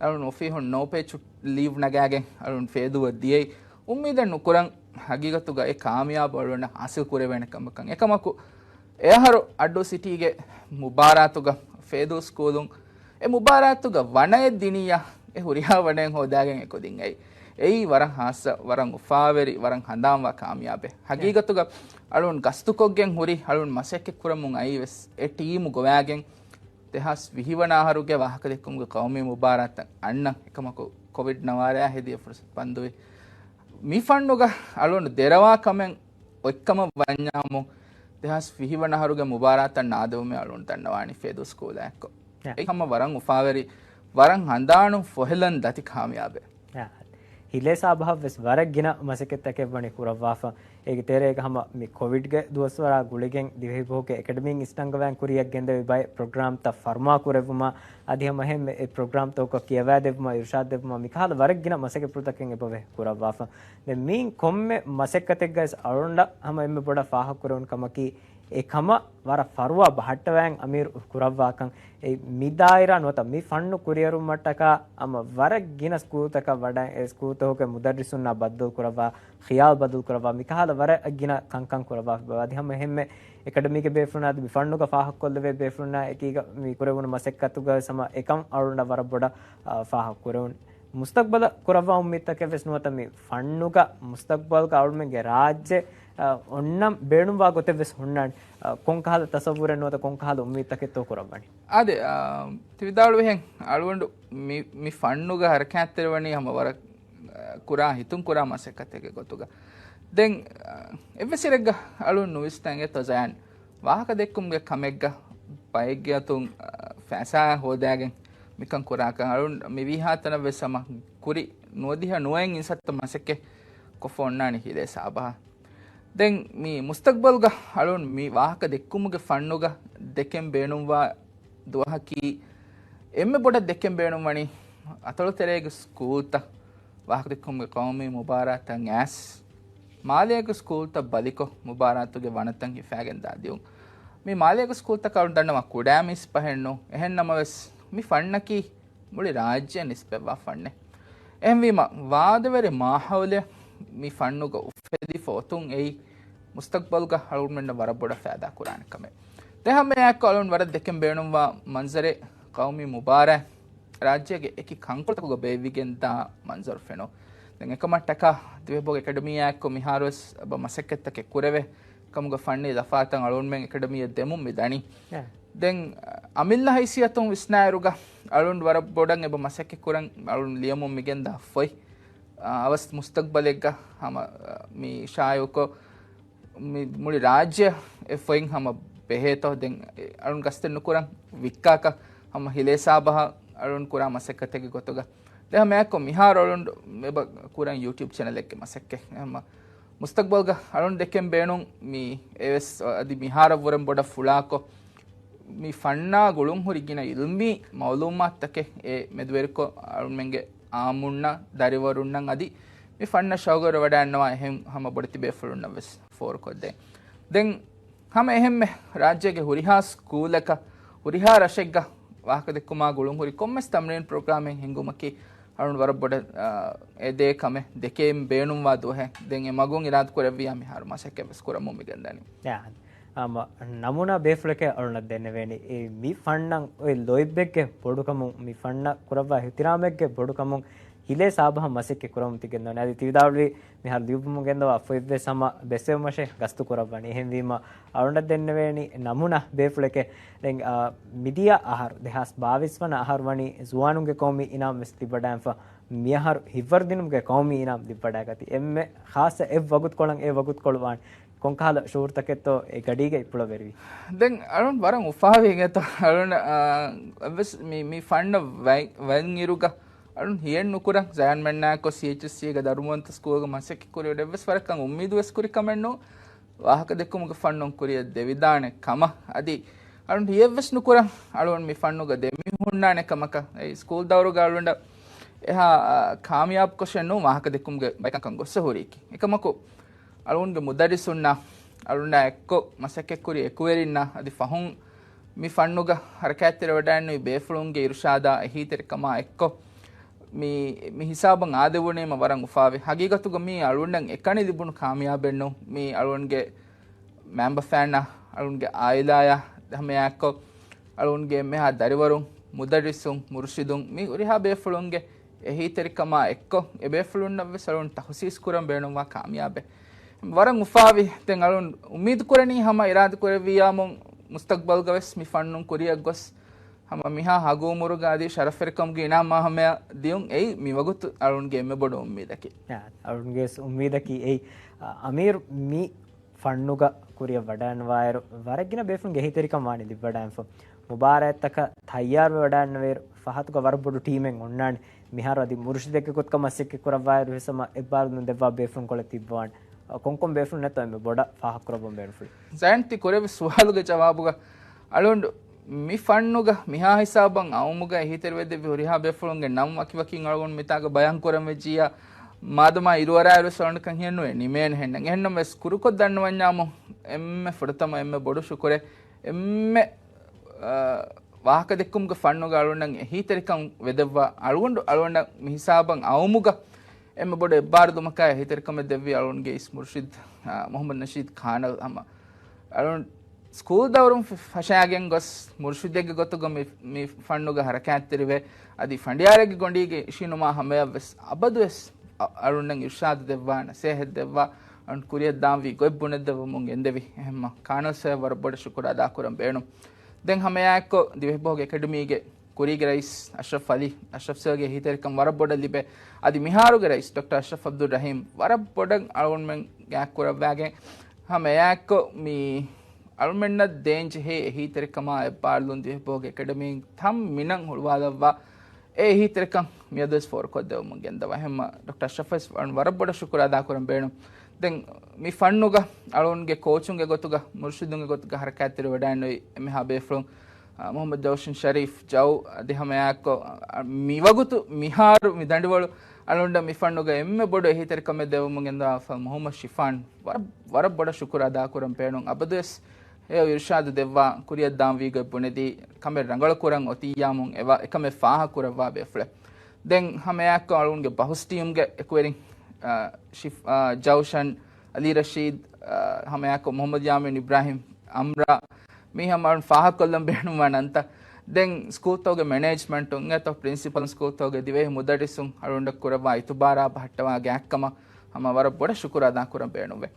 އަޅުން އޮފީހުން ނޯޕޭޗު ލީވް ނަގާގެން އަޅުން ފޭދޫއަށް ދިޔައީ. އުއްމީދެއް ނުކުރަން ހަގީގަތުގަ އެ ކާމިޔާބު އަޅުގަނޑަށް ހާސިލް ކުރެވޭނެ ކަމަކަށް. އެކަމަކު، އެ އަހަރު އައްޑޫ ސިޓީގެ މުބާރާތުގަ ފޭދޫ ސްކޫލުން އެ މުބާރާތުގަ ވަނައެއް ދިނިއްޔާ، އެ ހުރިހާ ވަނައެއް ހޯދާގެން އެކުދިން އައި. އެއީ ވަރަށް ހާއްސަ، ވަރަށް އުފާވެރި، ވަރަށް ހަނދާންވާ ކާމިޔާބެއް. ހަގީގަތުގަ އަޅުން ގަސްތުކޮށްގެން ހުރި، އަޅުން މަސައްކަތް ކުރަމުން އައީ ވެސް އެ ޓީމު ގޮވާގެން. ދެހާސް ވިހި ވަނަ އަހަރުގެ ވާހަކަދެއްކުމުގެ ޤައުމީ މުބާރާތަށް އަންނަ އެކަމަކު، ކޮވިޑް ނަވާރަޔާ ހެދިޔަ ފުރުސަތު ބަންދުވި. މި ފަންނުގަ އަޅުން ދެރަވާ ކަމެއް އޮތްކަމަށް ވަންޏާމު، ދެހާސް ވިހި ވަނަ އަހަރުގެ މުބާރާތަށް ނާދެވުމެއް އަޅުން ދަންނަވާނީ ފޭދޫ ސްކޫލާ އެއްކޮށް. އެ. އެ ހަމަ ވަރަށް އުފާވެރި، ވަރަށް ހަނދާނުން ފޮހެލަން ދަތި ކާމިޔާބެއް. އާ، ހިލޭ ސާބަހަށް ވެސް ވަރަށް ގިނަ މަސައްކަތްތަކެއް ވަނީ ކުރައްވާފަ. އޭގެ ތެރޭގަ ހަމަ މި ކޮވިޑްގެ ދުވަސްވަރާ ގުޅިގެން ދިވެހިބަހުގެ އެކަޑަމީން އިސްނަންގަވާން ކުރިއަށް ގެންދެވި ބައެއް ޕްރޮގްރާމްތައް ފަރުމާ ކުރެއްވުމާ، އަދި ހަމަ އެހެންމެ އެ ޕްރޮގްރާމްތަކަކަށް ކިޔަވާދެއްވުމާ، އިރުޝާދް ދެއްވުމާ، މިކަހަލަ ވަރަށް ގިނަ މަސައްކަތް ޕުޅުތަކެއް އެބަވޭ ކުރައްވާފަ. ދެން މިއިން ކޮންމެ މަސައްކަތެއްގައި އަޅުގަނޑަށް ހަމަ އެންމެ ބޮޑަށް ފާހަގަކުރެވުނު ކަމަކީ، އެ ކަމަށް ވަރަށް ފަރުވާ ބަހައްޓަވައިން އަމީރު ކުރައްވާކަން. އެ މި ދާއިރާ ނުވަތަ މި ފަންނު ކުރިއެރުމަށްޓަކާ ހަމަ ވަރަށް ގިނަ ސްކޫލްތަކަށް ވަޑައި، އެ ސްކޫލްތަކުގެ މުދައްރިސުންނާ ބައްދަލު ކުރައްވާ، ޚިޔާލު ބަދަލު ކުރައްވާ، މިކަހަލަ ވަރަށް ގިނަ ކަންކަން ކުރައްވާ. އަދި ހަމަ އެހެންމެ އެކަޑަމީގެ ބޭފުޅުންނާ އަދި މި ފަންނުގަ ފާހަގަކޮށްލެވޭ ބޭފުޅުންނާ އެކީގަ މި ކުރެވުނު މަސައްކަތުގަ ހަމަ އެކަން އަޅުގަނޑަށް ވަރަށް ބޮޑަށް، އާ، ފާހަގަ ކުރެވުނު. މުސްތަގްބަލަށް ކުރައްވާ އުއްމީދުތަކެއް ވެސް ނުވަތަ މި ފަންނުގަ މުސްތަގްބަލްގަ އަޅުމެންގެ ރާއްޖެ، އަ، އޮންނަން ބޭނުންވާ ގޮތެއް ވެސް ހުންނާނެ. އަ، ކޮންކަހަލަ ތަސައްވުރެއް ނުވަތަ ކޮންކަހަލަ އުއްމީދުތަކެއްތޯ ކުރައްވަނީ؟ އާދެ، އާ، ތި ވިދާޅުވިހެން އަޅުގަނޑު މި، މި ފަންނުގަ ހަރަކާތްތެރިވަނީ ހަމަ ވަރަށް، އާ، ކުރާ ހިތުން ކުރާ މަސައްކަތެއްގެ ގޮތުގަ. ދެން، އާ، އެއްވެސް އިރެއްގަ އަޅުން ނުވިސްނާން އެތޯ ޒަޔާން ވާހަކަ ދެއްކުމުގެ ކަމެއްގަ ބައެއްގެ އަތުން، އާ، ފައިސާ ހޯދާގެން މިކަން ކުރާކަން އަޅުން މި ވީހާ ތަނަށް ވެސް ހަމަ ކުރި ނުވަދިހަ ނުވައިން އިންސައްތަ މަސައްކަތް ކޮށްފަ އޮންނާނީ ހިލޭ ސާބަހަށް. ދެން މި މުސްތަގްބަލްގަ އަޅުން މި ވާހަކަ ދެއްކުމުގެ ފަންނުގަ ދެކެން ބޭނުންވާ ދުވަހަކީ އެންމެ ބޮޑަށް ދެކެން ބޭނުންވަނީ އަތޮޅުތެރޭގެ ސްކޫލްތައް ވާހަކަދެއްކުމުގެ ޤައުމީ މުބާރާތައް އައިސް މާލޭގެ ސްކޫލްތައް ބަލިކޮށް މުބާރާތުގެ ވަނަތައް ހިފާގެން ދާ ދިއުން. މި މާލޭގެ ސްކޫލްތަކަށް އަޅުން ދަންނަވާ ކުޑަ މީސް ފަހެއްނު. އެހެން ނަމަވެސް މި ފަންނަކީ މުޅި ރާއްޖެއަށް ނިސްބަތްވާ ފަންނެއް. އެހެންވީމަ، ވާދަވެރި މާހައުލެއް މި ފަންނުގަ އުފެދިފަ އޮތުން އެއީ މުސްތަގްބަލްގަ އަޅުގަނޑުމެންނަށް ވަރަށް ބޮޑަށް ފައިދާ ކުރާނެ ކަމެއް. ދެން ހަމައެއާއެކު އަޅުން ވަރަށް ދެކެން ބޭނުންވާ މަންޒަރެއް ޤައުމީ މުބާރާތް ރާއްޖޭގެ އެކި ކަންކޮޅުތަކުގަ ބޭއްވިގެން ދާ މަންޒަރު ފެނުން. ދެން އެކަމަށްޓަކާ ދިވެހިބަހުގެ އެކަޑަމީއާއެކު މިހާރުވެސް އެބަ މަސައްކަތްތަކެއް ކުރެވޭ ކަމުގެ ފަންނީ ލަފާތައް އަޅުގަނޑުމެން އެކަޑަމީއަށް ދެމުން މި ދަނީ. އެ. ދެން އަމިއްލަ ހައިސިއްޔަތުން ވިސްނާއިރުގަ އަޅުން ވަރަށް ބޮޑަށް އެބަ މަސައްކަތް ކުރަން އަޅުން ލިޔަމުން މިގެންދާ ފޮތް، އަ، އަވަސް މުސްތަގްބަލެއްގަ ހަމަ، އަ، މި ޝާއިޢުކޮށް، މި މުޅި ރާއްޖެ އެ ފޮތް ހަމަ ބެހޭތޯ. ދެން އެ އަޅުން ގަސްތެއް ނުކުރަން ވިއްކާކަށް ހަމަ ހިލޭ ސާބަހަށް އަޅުން ކުރާ މަސައްކަތެއްގެ ގޮތުގަ. ދެން ހަމައެއާއެކު މިހާރު އަޅުން އެބަ ކުރަން ޔޫޓިއުބް ޗެނަލެއްގެ މަސައްކަތް. ހަމަ މުސްތަގްބަލްގަ އަޅުން ދެކެން ބޭނުން މި އެވެސް އަދި މިހާރަށްވުރެން ބޮޑަށް ފުޅާކޮށް، މި ފަންނާ ގުޅުންހުރި ގިނަ އިލްމީ މައުލޫމާތުތަކެއް އެ މެދުވެރިކޮށް، އަޅުމެންގެ އާއްމުންނަށް، ދަރިވަރުންނަށް އަދި މި ފަންނަށް ޝައުގުވެރިވަޑައިގަންނަވާ އެހެން ހަމަ ބޮޑެތި ބޭފުޅުންނަށް ވެސް ފޯރުކޮށްދޭ. ދެން ހަމަ އެހެންމެ ރާއްޖޭގެ ހުރިހާ ސްކޫލަކަށް، ހުރިހާ ރަށެއްގަ ވާހަކަދެއްކުމާ ގުޅުންހުރި ކޮންމެސް ތަމްރީން ޕްރޮގްރާމެއް ހިންގުމަކީ އަޅުން ވަރަށް ބޮޑަށް، އާ، އެދޭ ކަމެއް، ދެކެއިން ބޭނުންވާ ދުވަހެއް. ދެން އެ މަގުން އިރާދަ ކުރެއްވިޔާ މިހާރު މަސައްކަތް ވެސް ކުރަމުން މިގެންދަނީ. އާ، ހަމަ ނަމޫނާ ބޭފުޅެކޭ އަޅުނަށް ދެންނެވޭނީ. އެ މި ފަންނަށް އޮތް ލޯތްބެއްގެ ބޮޑުކަމުން، މި ފަންނަށް ކުރައްވާ އިޙްތިރާމެއްގެ ބޮޑުކަމުން ހިލޭ ސާބަހަށް މަސައްކަތް ކުރަމުން ތި ގެންދަވަނީ. އަދި ތި ވިދާޅުވި މިހާރު ލިޔުއްވަމުން ގެންދަވާ ފޮތްވެސް ހަމަ ބެސްވެވުމަށޭ ގަސްތު ކުރައްވަނީ. އެހެންވީމަ އަޅުންނަށް ދެންނެވޭނީ ނަމޫނާ ބޭފުޅެކޭ. ދެން، އާ، މިދިޔަ އަހަރު، ދެހާސް ބާވީސް ވަނަ އަހަރު ވަނީ ޒުވާނުންގެ ޤައުމީ އިނާމް ވެސް ލިބިވަޑައިގެންފަ. މިއަހަރު ހިތްވަރުދިނުމުގެ ޤައުމީ އިނާމް ލިބިވަޑައިގަތީ. އެންމެ ޚާއްޞަ އެއް ވަގުތުކޮޅަށް އެ ވަގުތުކޮޅު ވާނެ. ކޮންކަހަލަ ޝުޢޫރުތަކެއްތޯ އެ ގަޑީގަ އިޕުޅަވެރިވީ؟ ދެން އަޅުން ވަރަށް އުފާވީ އިނގޭތޯ. އަޅުން، އާ، އެއްވެސް މި، މި ފަންނަށް ވައި-، ވަންއިރުގަ އަޅުން ހިޔެއް ނުކުރަން، ޒަޔާން މެންނާއެކު ސީއެޗްއެސްސީގެ ދަރުމަވަންތަ ސްކޫލްގަ މަސައްކަތް ކުރި އެއްވެސް ވަރަކަށް އުއްމީދު ވެސް ކުރި ކަމެއް ނޫން. ވާހަކަ ދެއްކުމުގެ ފަންނުން ކުރިއަށް ދެވިދާނެ ކަމަށް. އަދި އަޅުން ހިޔެއްވެސް ނުކުރަން އަޅުން މި ފަންނުގަ ދެމިހުންނާނެ ކަމަކަށް. އެ ސްކޫލް ދައުރުގަ އަޅުން އެހާ، އާ، ކާމިޔާބުކޮށެއް ނޫން ވާހަކަ ދެއްކުމުގެ ބައިކަންކަން ގޮއްސަ ހުރީކީ. އެކަމަކު، އަޅުގަނޑުގެ މުދައްރިސުންނާ، އަޅުގަނޑާ އެއްކޮށް މަސައްކަތްކުރި އެކުވެރިންނާ، އަދި ފަހުން މި ފަންނުގަ ހަރަކާތްތެރިވެވަޑައިގެންނެވި ބޭފުޅުންގެ އިރުޝާދާ އެހީތެރިކަމާ އެއްކޮށް، މި، މި ހިސާބަށް އާދެވުނީމަ ވަރަށް އުފާވި. ހަގީގަތުގަ މީ އަޅުގަނޑަށް އެކަނި ލިބުނު ކާމިޔާބެއް ނޫން. މީ އަޅުގަނޑުގެ މައިންބަފައިންނާ، އަޅުގަނޑުގެ އާއިލާއާ ހަމައެއާއެއްކޮށް، އަޅުގަނޑުގެ އެންމެހާ ދަރިވަރުން، މުދައްރިސުން، މުރުޝިދުން، މި ހުރިހާ ބޭފުޅުންގެ އެހީތެރިކަމާ އެއްކޮށް، އެބޭފުޅުންނަށްވެސް އަޅުން ތަހުސީސް ކުރަން ބޭނުންވާ ކާމިޔާބެއް. ވަރަށް އުފާވި. ދެން އަޅުން އުއްމީދު ކުރަނީ ހަމަ އިރާދަ ކުރެއްވިޔާމު މުސްތަޤްބަލްގަ ވެސް މި ފަންނުން ކުރިއަށް ގޮސް، ހަމަ މިހާ ހަގު އުމުރުގަ އަދި ޝަރަފްތެރިކަމުގެ އިނާމާ ހަމަޔަށް ދިޔުން އެއީ މި ވަގުތު އަޅުންގެ އެންމެ ބޮޑު އުއްމީދަކީ. އާ، އަޅުންގެ ވެސް އުއްމީދަކީ އެއީ. އަ، އަމީރު މި ފަންނުގަ ކުރިއަށް ވަޑައިގަންނަވާއިރު، ވަރަށް ގިނަ ބޭފުޅުންގެ އެހީތެރިކަން ވާނީ ލިބިވަޑައިގެންފަ. މުބާރާތްތަކަށް ތައްޔާރުވެވަޑައިގަންނަވާއިރު، ފަހަތުގަ ވަރަށް ބޮޑު ޓީމެއް އޮންނާނެ. މިހާރު އަދި މުރުޝިދެއްގެ ގޮތުގަ މަސައްކަތް ކުރައްވާއިރު ވެސް ހަމަ އެއްބާރުލުން ދެއްވާ ބޭފުޅުން ކޮޅެއް ތިއްބަވާނެ. އަ، ކޮންކޮން ބޭފުޅުންނެއްތޯ އެންމެ ބޮޑަށް ފާހަގަކުރައްވަން ބޭނުންފުޅު؟ ޒަޔަން ތި ކުރެއްވި ސުވާލުގެ ޖަވާބުގަ އަޅުގަނޑު މި ފަންނުގަ މިހާ ހިސާބަށް އައުމުގަ އެހީތެރިވެދެއްވި ހުރިހާ ބޭފުޅުންގެ ނަން ވަކިވަކިން އަޅުގަނޑު މިތާގަ ބަޔާން ކުރަން ވެއްޖިއްޔާ، މާދަމާ އިރުއަރާއިރު ވެސް އަޅުގަނޑަކަށް ހިޔެއްނުވޭ ނިމޭނެ ހެންނަން. އެހެންނަމަވެސް ކުރުކޮށް ދަންނަވަންޏާމު އެންމެ ފުރަތަމަ އެންމެ ބޮޑު ޝުކުރެއް އެންމެ، އާ، ވާހަކަ ދެއްކުމުގެ ފަންނުގަ އަޅުގަނޑަށް އެހީތެރިކަން ވެދެއްވާ އަޅުގަނޑު އަޅުގަނޑަށް މި ހިސާބަށް އައުމުގަ އެންމެ ބޮޑު އެއްބާރުލުމަކާ އެހީތެރިކަމެއް ދެއްވި އަޅުގަނޑުގެ އިސް މުރުޝިދް، އާ، މުޙައްމަދު ނަޝީދް ކާނަލް ހަމަ އަޅުގަނޑު ސްކޫލް ދައުރުން ފަށާގެން ގޮސް މުރުޝިދެއްގެ ގޮތުގަ މި، މި ފަންނުގަ ހަރަކާތްތެރިވެ، އަދި ފަނޑިޔާރެއްގެ ގޮނޑީގަ އިށީނުމާ ހަމަޔަށްވެސް އަބަދުވެސް އަ-، އަޅުންނަށް އިރުޝާދު ދެއްވާ، ނަސޭހަތް ދެއްވާ، އަޅުން ކުރިއަށް ދާންވީ ގޮތް ބުނެދެއްވަމުން ގެންދެވި. އެހެންމަ ކާނަލްސް އަށް ވަރަށް ބޮޑަށް ޝުކުރު އަދާކުރަން ބޭނުން. ދެން ހަމައެއާއެއްކޮށް ދިވެހިބަހުގެ އެކަޑަމީގެ ކުރީގެ ރައީސް އަޝްރަފް އަލީ، އަޝްރަފް ސަރގެ އެހީތެރިކަން ވަރަށް ބޮޑަށް ލިބޭ. އަދި މިހާރުގެ ރައީސް ޑޮކްޓަރ އަޝްރަފް އަބްދުއްރަހީމް ވަރަށް ބޮޑަށް އަޅުގަނޑުމެން ގާތްކުރައްވާގެން ހަމައެއާއެއްކޮށް މި އަޅުމެންނަށް ދޭންޖެހޭ އެހީތެރިކަމާ އެއްބާރުލުން ދިވެހިބަހުގެ އެކަޑަމީން ތަން މިނަން ހުޅުވާލައްވާ އެ އެހީތެރިކަން މިއަދުވެސް ފޯރުކޮށްދެވުމުން ގެންދަވާ. އެހެންމަ ޑޮކްޓަރ އަޝްރަފްވެސް ވަރަށް ބޮޑަށް ޝުކުރު އަދާކުރަން ބޭނުން. ދެން މި ފަންނުގަ އަޅުންގެ ކޯޗުންގެ ގޮތުގަ، މުރުޝިދުންގެ ގޮތުގަ ހަރަކާތްތެރިވެވަޑައިންނެވި އެންމެހާ ބޭފުޅުން، އާ، މުހައްމަދު ޖައުޝަން ޝަރީފް ޖައު އަދި ހަމައެއާއެއްކޮށް، އާ، މިވަގުތު މިހާރު މި ދަނޑިވަޅު އަޅުންނަށް މި ފަންނުގަ އެންމެ ބޮޑު އެހީތެރިކަމެއް ދެވުމުން ގެންދަވާފަ މުހައްމަދު ޝިފާން ވަރަށް، ވަރަށް ބޮޑަށް ޝުކުރު އަދާކުރަން ބޭނުން. އަބަދުވެސް ހެޔޮ އިރުޝާދު ދެއްވާ، ކުރިއަށް ދާންވީ ގޮތް ބުނެދީ، ކަމެއް ރަނގަޅު ކުރަން އޮތިއްޔާމުން އެވަ-، އެކަމެއް ފާހަ ކުރައްވާ ބޭފުޅެއް. ދެން ހަމައެއާއެއްކޮށް އަޅުންގެ ބަހުސް ޓީމްގެ އެކުވެރިން، އާ، ޝިފް-، އާ، ޖައުޝަން، އަލީ ރަޝީދް، އާ، ހަމައެއާއެއްކޮށް މުހައްމަދު ޔާމީން އިބްރާހިމް، އަމްރާ، މީ ހަމަ އަޅުން ފާހަގަކޮށްލަން ބޭނުންވާ ނަންތައް. ދެން ސްކޫލްތަކުގެ މެނޭޖްމަންޓުން އެތޯ ޕްރިންސިޕަލް ސްކޫލްތަކުގެ ދިވެހި މުދައްރިސުން އަޅުގަނޑަށް ކުރައްވާ އިތުބާރާ ބަހައްޓަވާ ގާތްކަމަށް ހަމަ ވަރަށް ބޮޑަށް ޝުކުރު އަދާކުރަން ބޭނުންވޭ.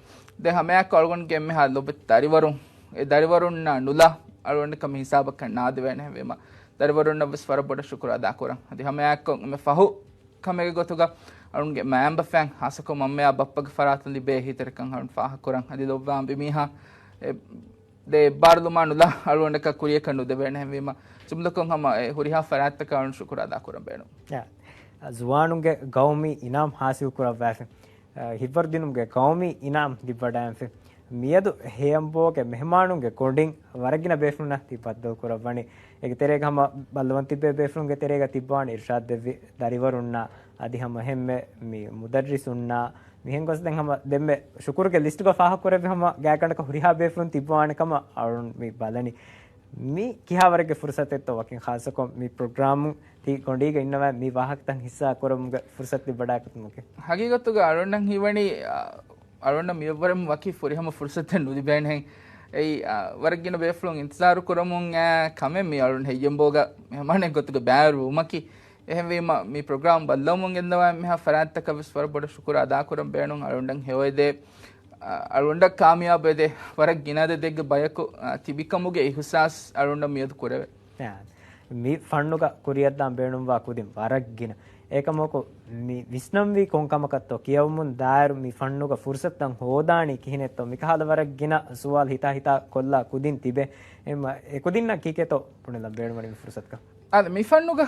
ދެން ހަމައެއާއެކު އަޅުގަނޑުގެ އެންމެހާ ލޮބުވެތި ދަރިވަރުން، އެ ދަރިވަރުންނާ ނުލާ އަޅުގަނޑަކަށް މި ހިސާބަކަށް ނާދެވޭނެ ހެންވީމަ، ދަރިވަރުންނަށްވެސް ވަރަށް ބޮޑަށް ޝުކުރު އަދާކުރަން. އަދި ހަމައެއާއެކު އެންމެ ފަހު ކަމެއްގެ ގޮތުގަ އަޅުންގެ މައިންބަފައިން ހާއްސަކޮށް މަންމަޔާ ބައްޕަގެ ފަރާތުން ލިބޭ އެހީތެރިކަން އަޅުން ފާހަގަކުރަން. އަދި ލޯބިވާ އަނބިމީހާ އެ ދެ އެއްބާރުލުމާ ނުލާ އަޅުގަނޑަކަށް ކުރިޔަކަށް ނުދެވޭނެ ހެންވީމަ، ޖުމްލަކޮށް ހަމަ އެ ހުރިހާ ފަރާތްތަކަށް އަޅުން ޝުކުރު އަދާކުރަން ބޭނުން. ޔާ. ޒުވާނުންގެ ގައުމީ އިނާމް ހާސިލް ކުރައްވާފި. އަ، ހިތްވަރުދިނުމުގެ ގައުމީ އިނާމް ލިބިވަޑައިންފި. މިއަދު ހެޔަނބޯގެ މެހެމާނުންގެ ގޮނޑިން ވަރަށް ގިނަ ބޭފުޅުންނަށް ތި ބައްދަލު ކުރައްވަނީ. އޭގެ ތެރޭގަ ހަމަ ބައްލަވަން ތިއްބޭ ބޭފުޅުންގެ ތެރޭގަ ތިއްބަވާނެ އިރުޝާދް ދެއްވި ދަރިވަރުންނާ، އަދި ހަމަ އެހެންމެ މި މުދައްރިސުންނާ، މިހެން ގޮސް ދެން ހަމަ ދެންމެ ޝުކުރުގެ ލިސްޓުގަ ފާހަގަކުރެއްވި ހަމަ ގާތްގަނޑަކަށް ހުރިހާ ބޭފުޅުން ތިއްބަވާނެ ކަމަށް އަޅުން މި ބަލަނީ. މި ކިހާވަރެއްގެ ފުރުސަތެއްތޯ ވަކިން ޚާއްޞަކޮށް މި ޕްރޮގްރާމުން ތި ގޮނޑީގަ އިންނަވާ މި ވާހަކަތައް ހިއްސާ ކުރުމުގެ ފުރުސަތު ލިބިވަޑައިގަތުމަކީ. ހަގީގަތުގަ އަޅުންނަށް ހީވަނީ، އަ، އަޅުންނަށް މިއަށްވުރެން ވަކި ފުރިހަމަ ފުރުސަތެއް ނުލިބޭނެހެން. އެއީ، އަ، ވަރަށް ގިނަ ބޭފުޅުން އިންތިޒާރު ކުރަމުން އައި ކަމެއް މި އަޅުން ހެއްޔެންބޯގަ މެހެމާނެއް ގޮތުގަ ބައިވެރިވުމަކީ. އެހެންވީމަ، މި ޕްރޮގްރާމް ބައްލަވަމުން ގެންދަވާ އެންމެހާ ފަރާތްތަކަށް ވެސް ވަރަށް ބޮޑަށް ޝުކުރު އަދާކުރަން ބޭނުން. އަޅުންނަށް ހެޔޮއެދޭ، އަ، އަޅުންނަށް ކާމިޔާބު އެދޭ، ވަރަށް ގިނަ އަދަދެއްގެ ބަޔަކު، އަ، ތިބިކަމުގެ އިހުސާސް އަޅުންނަށް މިއަދު ކުރެވޭ. އާ، މި ފަންނުގަ ކުރިއަށްދާން ބޭނުންވާ ކުދިން ވަރަށް ގިނަ. އެކަމަކު، މި ވިސްނަންވީ ކޮން ކަމަކަށްތޯ ކިޔަވަމުން ދާއިރު މި ފަންނުގަ ފުރުސަތުތައް ހޯދާނީ ކިހިނެއްތޯ މިކަހަލަ ވަރަށް ގިނަ ސުވާލު ހިތާ ހިތާ ކޮށްލާ ކުދިން ތިބޭ. އެމަ-، އެ ކުދިންނަށް ކީކޭތޯ ބުނެލަން ބޭނުންވަނީ މި ފުރުސަތުގަ؟ އާދެ، މި ފަންނުގަ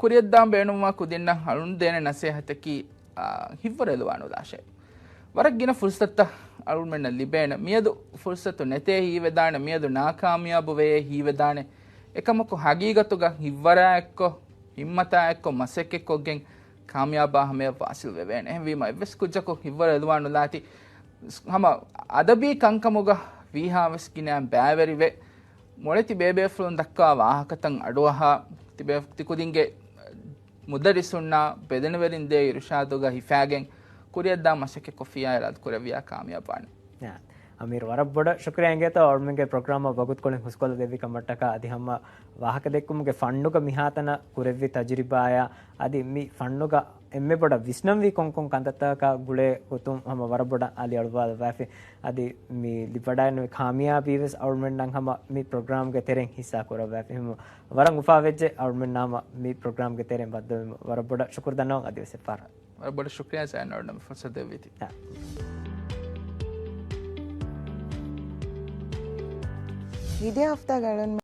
ކުރިއަށްދާން ބޭނުންވާ ކުދިންނަށް އަޅުން ދޭނެ ނަސޭހަތަކީ، އާ، ހިތްވަރު އެލުވާނުލާށޭ. ވަރަށް ގިނަ ފުރުސަތުތައް އަޅުގަނޑުމެންނަށް ލިބޭނެ. މިއަދު ފުރުސަތު ނެތޭ ހީވެދާނެ، މިއަދު ނާކާމިޔާބު ވެޔޭ ހީވެދާނެ. އެކަމަކު ހަގީގަތުގަ ހިތްވަރާއެއްކޮށް، ހިއްމަތާއެއްކޮށް މަސައްކަތްކޮށްގެން ކާމިޔާބާ ހަމަޔަށް ވާސިލް ވެވޭނެ. އެހެންވީމަ އެއްވެސް ކުއްޖަކު ހިތްވަރު އެލުވާނުލާތި. ހަމަ އަދަބީ ކަންކަމުގަ ވީހާވެސް ގިނައިން ބައިވެރިވެ، މޮޅެތި ބޭބޭފުޅުން ދައްކާ ވާހަކަތައް އަޑުއަހާ، ތިބޭ-، ތިކުދިންގެ މުދައްރިސުންނާ ބެލެނިވެރިން ދޭ އިރުޝާދުގަ ހިފާގެން ކުރިއަށްދާ މަސައްކަތް ކޮށްފިއްޔާ އިރާދަ ކުރެއްވިޔާ ކާމިޔާބާނެ. އާ، އަމީރު ވަރަށް ބޮޑަށް ޝުކުރިއްޔާ އިނގޭތޯ އަޅުމެންގެ ޕްރޮގްރާމަށް ވަގުތުކޮޅެއް ހުސްކޮށްލަ ދެއްވި ކަމަށްޓަކާ އަދި ހަމަ ވާހަކަ ދެއްކުމުގެ ފަންނުގަ މިހާތަނަށް ކުރެއްވި ތަޖުރިބާޔާ އަދި މި ފަންނުގަ އެންމެ ބޮޑަށް ވިސްނަންވީ ކޮންކޮން ކަންތައްތަކާ ގުޅޭ ގޮތުން ހަމަ ވަރަށް ބޮޑަށް އަލިއަޅުވާލައްވާފި. އަދި މި ލިބިވަޑައިންނެވި ކާމިޔާބީވެސް އަޅުމެންނަށް ހަމަ މި ޕްރޮގްރާމްގެ ތެރެއިން ހިއްސާ ކުރައްވާފި. ހަމަ ވަރަށް އުފާވެއްޖެ އަޅުމެންނާ ހަމަ މި ޕްރޮގްރާމްގެ ތެރެއިން ބައްދަލުވީމަ ވަރަށް ބޮޑަށް ޝުކުރު ދަންނަވަން އަދިވެސް އެއްފަހަރަށް. ވަރަށް ބޮޑަށް ޝުކްރިޔާ ޒައިން އަޅުގަނޑު މި ފުރުސަތު ދެއްވީތީ. އާ. މިދިޔަ ހަފްތާގަ އަޅުން